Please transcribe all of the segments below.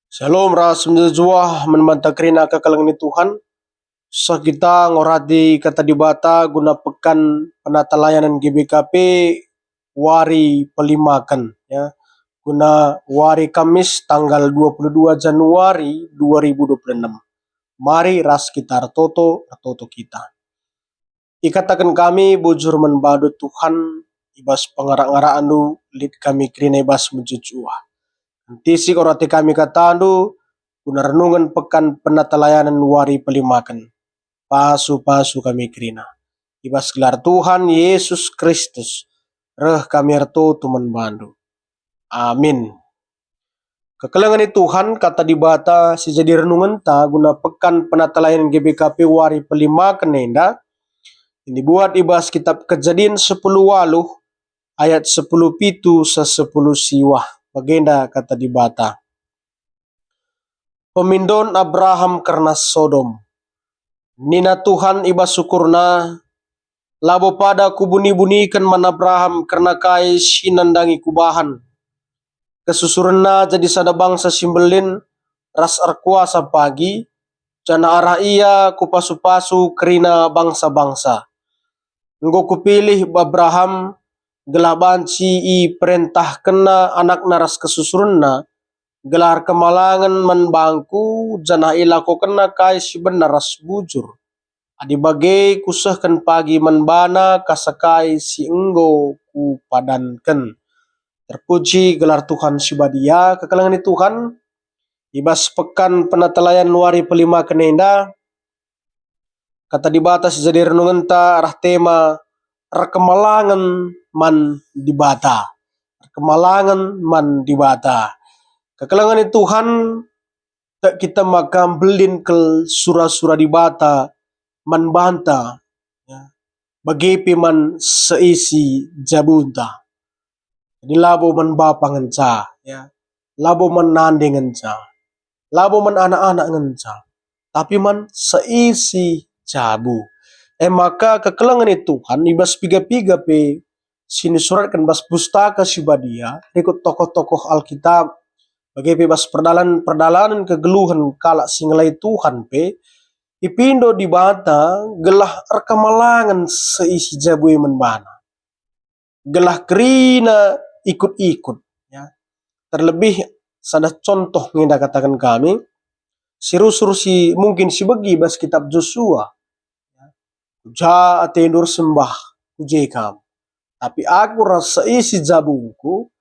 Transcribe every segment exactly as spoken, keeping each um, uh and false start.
Shalom ras mejuah-juah man banta kerina kekelengen Tuhan. Seh kita ngorati Kata Dibata guna pekan penatalayanen G B K P wari pelimaken, ya. Guna wari Kamis tanggal dua puluh dua Januari dua ribu dua puluh enam. Mari ras kita ertoto, ertoto kita. Ikataken kami bujur man bandu Tuhan, i bas pengarak-ngarakndu lit kami kerina i bas mejuah-juah. Entisik orati kami katandu, guna renungen pekan penatalayanen wari pelimaken. Pasu-pasu kami kerina. I bas gelar Tuhan Yesus Kristus, reh kami ertoto man bandu. Amin. Kekelengen Tuhan, Kata Dibata si jadi renungenta guna pekan penatalayanen G B K P wari pelimaken enda, dibuat i bas kitab Kejadin sepuluh waluh ayat sepuluh pitu seh sepuluh siwah. Bagenda Kata Dibata. Pemindon Abraham kerna Sodom. Nina Tuhan i bas ukurna, "Labo pada Kubuni-buniken man Abraham kerna kai si nandangi Kubahan. Kesusurenna jadi sada bangsa si mbelin ras erkuasa pagi, janah arah ia Kupasu-pasu kerina bangsa-bangsa. Enggo Kupilih Abraham gelah banci iperentahkenna anakna ras kesusurenna, gelah erkemalangen man bangKu janah ilakokenna kai si benar ras bujur. Adi bage Kusehken pagi man bana kasa kai si enggo Kupadanken." Terpuji gelar Tuhan si badia. Kekelengen Tuhan, i bas pekan penatalayanen wari pelimaken enda, Kata Dibata si jadi renungenta arah tema erkemalangen man Dibata. Erkemalangen man Dibata. Kekelengen Tuhan, tek kita maka mbelin kal sura-sura Dibata man banta, ya, bage pe man seisi jabunta. Jadi labo man bapa ngenca, ya, labo man nande ngenca, labo man anak-anak ngenca, tapi man seisi jabu. E maka kekelengen Tuhan i bas piga-piga pe si nisuratken bas Pustaka Si Badia, rikut tokoh-tokoh Alkitab, bage pe bas perdalanen-perdalanen kegeluhen kalak si ngelai Tuhan pe, ipindo Dibata gelah erkemalangen seisi jabu e man bana. Gelah kerina ikut-ikut, ya. Terlebih sada contoh ngenda kataken kami, si rusur si mungkin si begi bas kitab Josua. Kuja atendu ersembah ku je kam. Tapi aku ras seisi jabungku,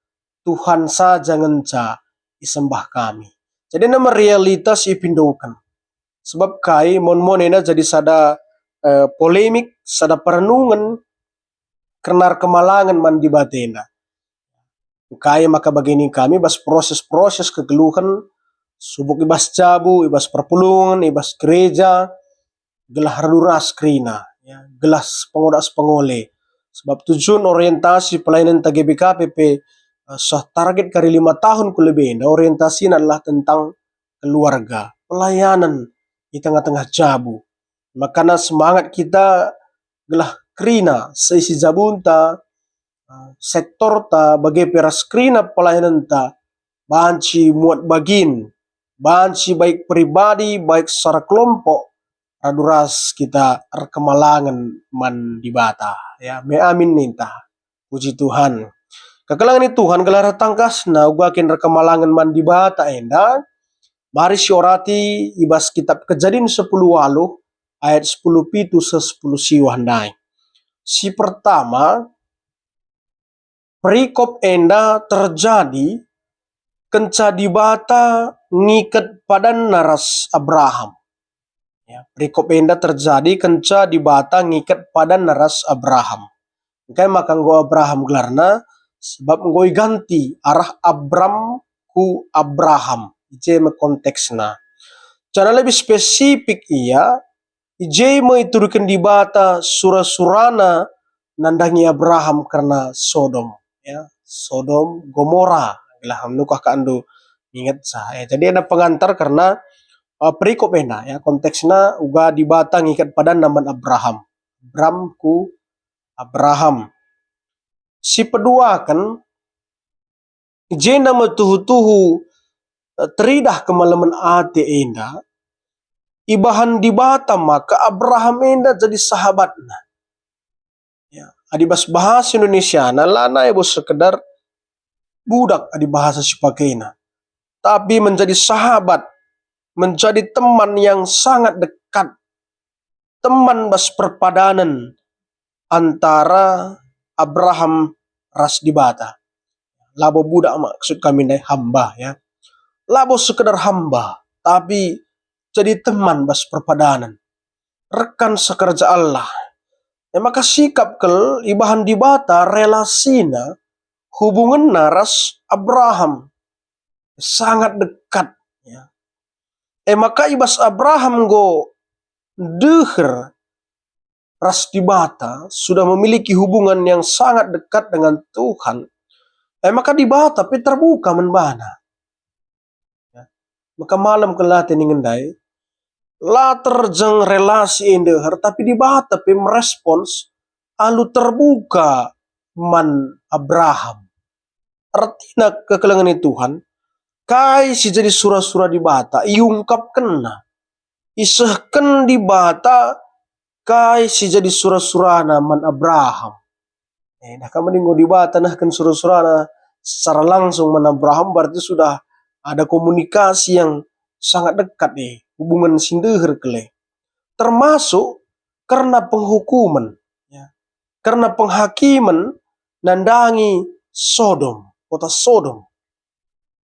Tuhan saja ngenca isembah kami. Jadi enda me realitas ipindoken. Sebab kai mon-mon enda jadi sada, eh, polemik, sada perenungen kerna erkemalangen man Dibata enda. Engkai maka bage nina kami bas proses-proses kegeluhen, subuk i bas jabu, i bas perpulungen, i bas gereja, gelah radu ras kerina, ya, gelah sepengoda sepengole. Sebab tujuan orientasi pelayanenta G B K P pe, eh, seh target kari lima tahun ku lebe enda orientasina adalah tentang keluarga, pelayanan i tengah-tengah jabu. Makana semangat kita gelah kerina seisi jabunta, eh, sektorta, bage pe ras kerina pelayanenta, banci muat bagin, banci baik pribadi, baik secara kelompok, radu ras kita erkemalangen man Dibata. Ya, me amin ninta. Puji Tuhan. Kekelengen Tuhan gelah ertangkasna uga kin erkemalangen man Dibata enda, mari siorati i bas kitab Kejadin sepuluh waluh ayat sepuluh pitu seh sepuluh siwah ndai. Si pertama, perikop enda terjadi kenca Dibata ngiket padanna ras Abraham. Ya, perikop enda terjadi kenca Dibata ngiket padanna ras Abraham. Engkai maka enggo Abraham gelarna? Sebab enggo iganti arah Abram ku Abraham. I je me konteksna. Janah lebih spesifik ia, i je me iturutken Dibata sura-surana nandangi Abraham kerna Sodom, ya, Sodom, Gomora, gelah menukah ka enda ngingetsa, ya. Jadi enda pengantar kerna, eh, perikop enda, ya, konteksna uga Dibata ngiket padanna man Abraham. Abram ku Abraham. Si peduaken, i jenda me tuhu-tuhu eh, teridah kemalemen ate enda, ibahan Dibata maka Abraham enda jadi sahabatna. Ya, adi bas bahasa Indonesiana, lanai bo sekedar budak adi bahasa si pakena, tapi menjadi sahabat, menjadi teman yang sangat dekat, teman bas perpadanen antara Abraham ras Dibata. Labo budak maksud kami ndai, hamba, ya. Labo sekedar hamba, tapi jadi teman bas perpadanen, rekan sekerja Allah. E maka sikap kal ibahan Dibata relasina, hubungenna ras Abraham sangat dekat, ya. E maka i bas Abraham enggo deher ras Dibata, sudah memiliki hubungan yang sangat dekat dengan Tuhan, e maka Dibata pe terbuka man bana. Ya. Maka malem kal ate ningen ndai, la terjeng relasi e ndeher, tapi Dibata pe merespons alu terbuka man Abraham. Ertina kekelengen Tuhan, kai si jadi sura-sura Dibata iungkapkenNa. Isehken Dibata kai si jadi sura-suraNa man Abraham. Eh, dah kam enggo Dibata nehken sura-suraNa secara langsung man Abraham, berarti sudah ada komunikasi yang sangat dekat, eh, hubungan si ndeher kal e. Termasuk kerna penghukumen, ya. Kerna penghakimen nandangi Sodom, kota Sodom.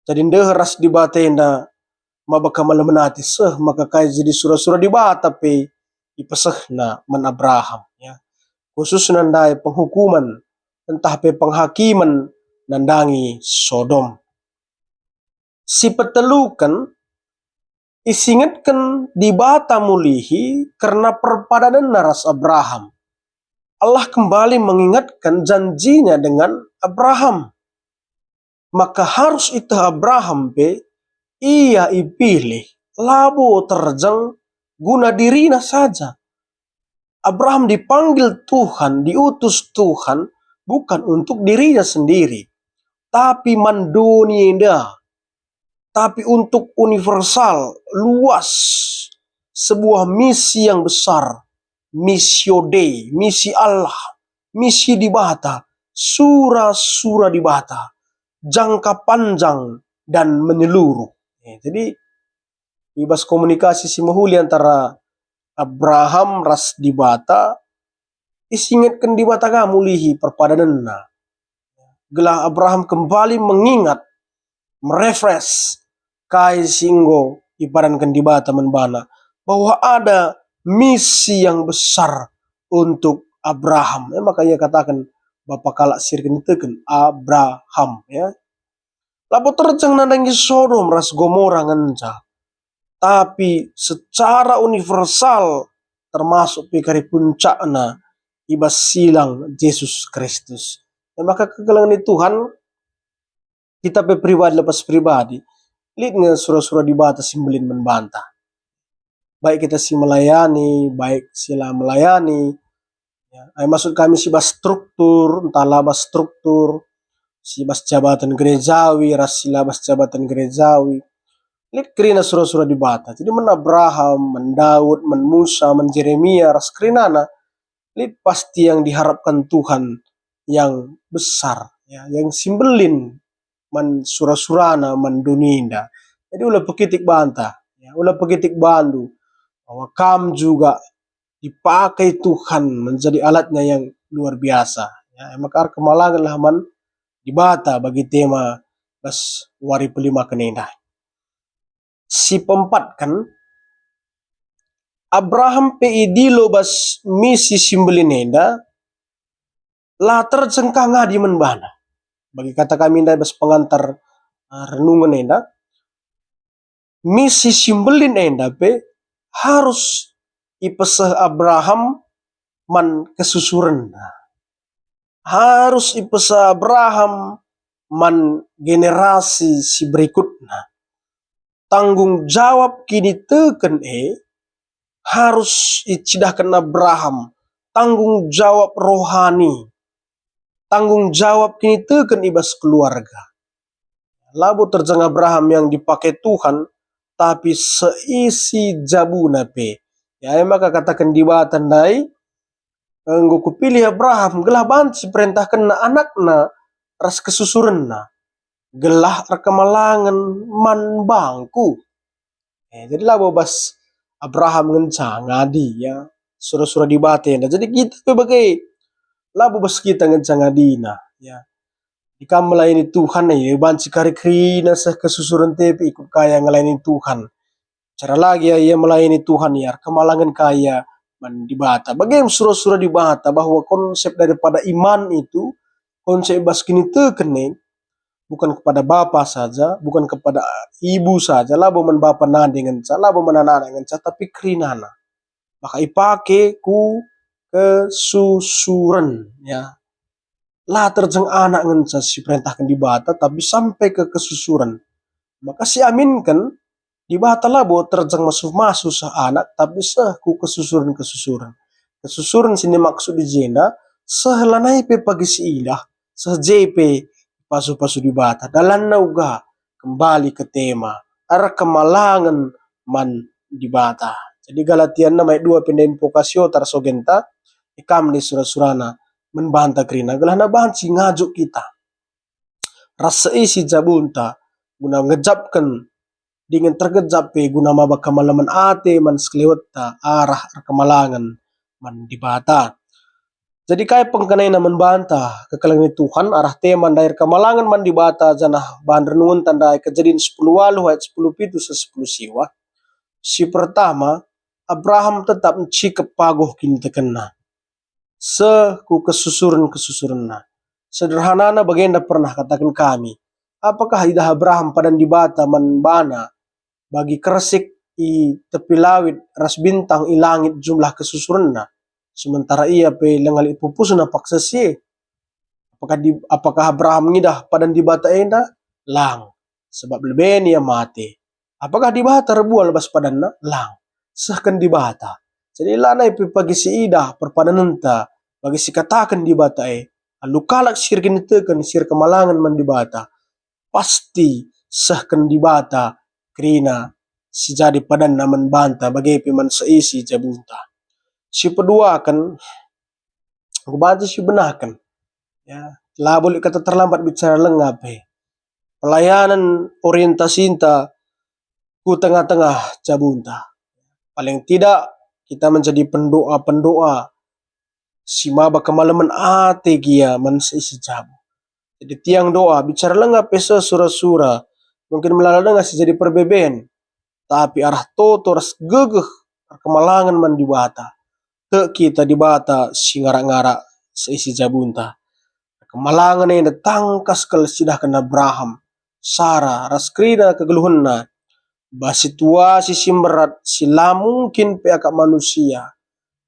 Jadi ndeher ras Dibata enda maba kemalemen ate, seh maka kai jadi sura-sura Dibata pe ipesehNa man Abraham, ya. Khususna ndai penghukumen, ntah pe penghakimen nandangi Sodom. Si peteluken, isingetken Dibata mulihi kerna perpadanenNa ras Abraham. Allah kembali mengingatkan janjiNa dengan Abraham. Maka harus iteh Abraham pe, ia ipilih labo terjeng guna dirina saja. Abraham dipanggil Tuhan, diutus Tuhan, bukan untuk dirinya sendiri, tapi man doni enda, tapi untuk universal, luas, sebuah misi yang besar, missio Dei, misi Allah, misi Dibata, sura-sura Dibata, jangka panjang dan menyeluruh. Ya, jadi, i bas komunikasi si mehuli antara Abraham ras Dibata, isingetken Dibata ka mulihi perpadanenna. Gelah Abraham kembali mengingat, merefresh kai si enggo ipadanken Dibata man bana, bahwa ada misi yang besar untuk Abraham. E maka ia kataken, "Bapa kalak si erkiniteken, Abraham," ya. Labo terjeng nandangi Sodom ras Gomora ngenca, tapi secara universal, termasuk pe kari puncakna i bas silang Jesus Kristus. E maka kekelengen Tuhan, kita pe pribadi lepas pribadi, lit nge sura-sura Dibata si mbelin man banta. Baik kita si melayani, baik si la melayani. Ya, ai maksud kami si bas struktur, ntah la bas struktur, si bas jabatan gerejawi, ras si la bas jabatan gerejawi. Lit kerina sura-sura Dibata. Jadi man Abraham, man Daud, man Musa, man Jeremia, ras kerinana, lit pasti yang diharapkan Tuhan yang besar, ya, yang si mbelin man sura-surana, man doni enda. Jadi ula pekitik banta, ya, ula pekitik bandu, bahwa kam juga dipakai Tuhan menjadi alatnya yang luar biasa. Ya, maka erkemalangenlah man Dibata bagi tema bas wari pelimaken enda. Si peempatken, Abraham pe idilo bas misi si mbelin enda, la terjeng ka ngadi man bana. Bagi kata kami ndai bas pengantar, eh, renungen enda, misi si mbelin enda pe harus ipeseh Abraham man kesusurenna. Harus ipeseh Abraham man generasi si berikutna. Tanggung jawab kiniteken e harus icidahken Abraham, tanggung jawab rohani, tanggung jawab kiniteken i bas keluarga. Labo terjeng Abraham yang dipakai Tuhan, tapi seisi jabuna pe. Ya, e maka kataken Dibata ndai, "Enggo kupilih Abraham gelah banci perentahkenna anakna ras kesusurenna, gelah erkemalangen man bangku." Eh, jadi labo bas Abraham ngenca ngadi, ya, sura-sura Dibata enda. Jadi kita pe bage, labo bas kita ngenca ngadina, ya. Di kam melayani Tuhan, ya, banci kari kerina seh kesusuren tepi ikut kaya ngelayani Tuhan. Cara lagi ya, ia melayani Tuhan, ya, erkemalangen kaya man Dibata. Bage sura-sura Dibata bahwa konsep daripada iman itu, konsep bas kiniteken e, bukan kepada bapa saja, bukan kepada ibu saja, labo man bapa nande ngenca, labo man anak-anak ngenca, tapi kerinana. Maka ipake ku kesusuren, ya. La terjeng anak ngenca si perentahken Dibata, tapi sampai ke kesusuren. Maka si aminken Dibata labo terjeng masu-masu seh anak, tapi seh ku kesusuren-kesusuren. Kesusuren si nimaksud i jenda, seh lanai pe pagi si idah, seh je pe pasu-pasu Dibata. Dalanna uga kembali ke tema, erkemalangen man Dibata. Jadi Galatia enem ayat dua pe ndai invokasio tarsogenta, e kam ndai sura-surana, man banta kerina, gelahna banci ngajuk kita ras seisi jabunta, guna ngejapken dingen tergejap pe guna maba kemalemen ate man sekelewetta arah erkemalangen man Dibata. Jadi kai pengkenana man banta kekelengen Tuhan arah tema ndai erkemalangen man Dibata janah bahan renungenta ndai Kejadin sepuluh waluh ayat sepuluh pitu seh sepuluh siwah? Si pertama, Abraham tetap ncikep paguh kinitekenna seh ku kesusuren-kesusurenna. Sederhanana bagenda pernah kataken kami, apakah idah Abraham padan Dibata man bana bagi kersik i tepi lawit ras bintang i langit jumlah kesusurenna, sementara ia pe langa lit pupusna paksa si e? Apakah di, apakah Abraham ngidah padan Dibata enda? Lang, sebab leben ia mate. Apakah Dibata erbual bas padanna? Lang, sehken Dibata. Jadi lanai pe pagi si idah perpadanenta, bagi si kataken Dibata e, alu kalak si erkiniteken, si erkemalangen man Dibata, pasti sehken Dibata kerina si jadi padanna man banta bage pe man seisi jabunta. Si peduaken, enggo banci sibenaken, ya, labo lit kata terlambat bicara lengap e. Pelayanen orientasinta ku tengah-tengah jabunta. Paling tidak kita menjadi pendoa-pendoa si maba kemalemen ate gia man seisi jabu. Jadi tiang doa, bicara lengap pe seh sura-sura, mungkin melala denga si jadi perbeben, tapi arah toto ras gegeh erkemalangen man Dibata. Tek kita Dibata si ngarak-ngarak seisi jabunta. Kemalangen enda tangkas kal sidahken Abraham, Sara, ras kerina kegeluhenna. Bas situasi si mberat si la mungkin pe akap manusia,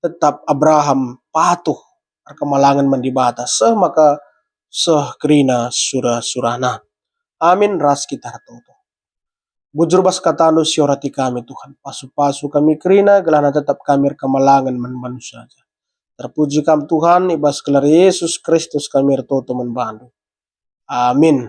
tetap Abraham patuh erkemalangen man Dibata, seh maka seh kerina sura-surana. Amin ras kita ertoto. Bujur bas kataNdu si orati kami, Tuhan. Pasu-pasu kami kerina, gelahna tetap kami erkemalangen man bandu saja. Terpuji Kam, Tuhan, i bas gelar Yesus Kristus kami ertoto man bandu. Amin.